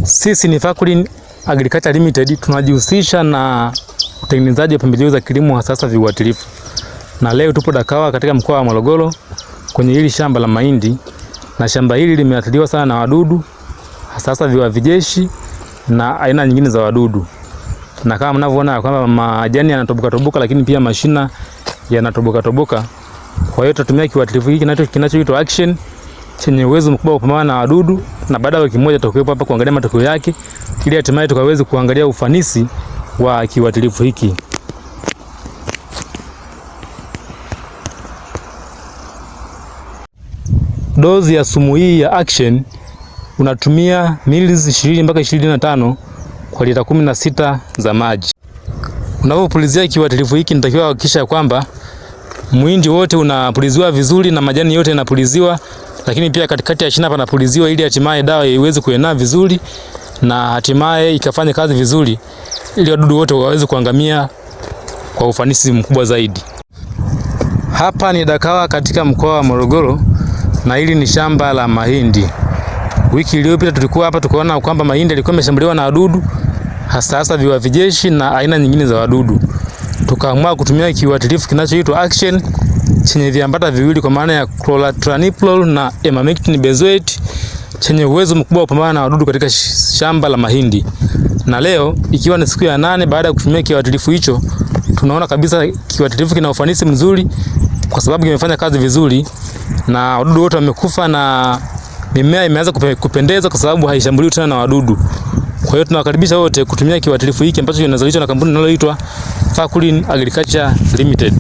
Sisi ni Fakulin Agriculture Limited, tunajihusisha na utengenezaji wa pembejeo za kilimo hasa viuatilifu. Na leo tupo Dakawa katika mkoa wa Morogoro kwenye hili shamba la mahindi, na shamba hili limeathiriwa sana na wadudu hasa viwavi jeshi na aina nyingine za wadudu. Na kama mnavyoona kwamba majani yanatoboka toboka, lakini pia mashina yanatoboka toboka. Kwa hiyo tutatumia kiuatilifu hiki kinachoitwa Action chenye uwezo mkubwa wa kupambana na wadudu, na baada ya wiki moja tutakuwepo hapa kuangalia matokeo yake, ili hatimaye tukaweze kuangalia ufanisi wa kiuatilifu hiki. Dozi ya sumu hii ya Action unatumia mililita 20 mpaka 25 kwa lita 16 za maji. Unapopulizia kiuatilifu hiki, nitakiwa kuhakikisha kwamba mwindi wote unapuliziwa vizuri na majani yote yanapuliziwa, lakini pia katikati ya shina panapuliziwa ili hatimaye dawa iweze kuenea vizuri na hatimaye ikafanya kazi vizuri ili wadudu wote waweze kuangamia kwa ufanisi mkubwa zaidi. Hapa ni Dakawa katika mkoa wa Morogoro na hili ni shamba la mahindi. Wiki iliyopita tulikuwa hapa tukaona kwamba mahindi yalikuwa yameshambuliwa na wadudu hasa hasa viwavi jeshi na aina nyingine za wadudu. Tukaamua kutumia kiuatilifu kinachoitwa Action chenye viambata viwili kwa maana ya chlorantraniliprol na emamectin benzoate chenye uwezo mkubwa wa kupambana na wadudu katika shamba la mahindi. Na leo ikiwa ni siku ya 8 baada ya kutumia kiuatilifu hicho, tunaona kabisa kiuatilifu kina ufanisi mzuri kwa sababu kimefanya kazi vizuri na wadudu wote wamekufa na mimea imeanza kupendeza kwa sababu haishambuliwi tena na wadudu. Kwa hiyo tunawakaribisha wote kutumia kiuatilifu hiki ambacho kinazalishwa na kampuni inayoitwa Fakulin Agriculture Limited.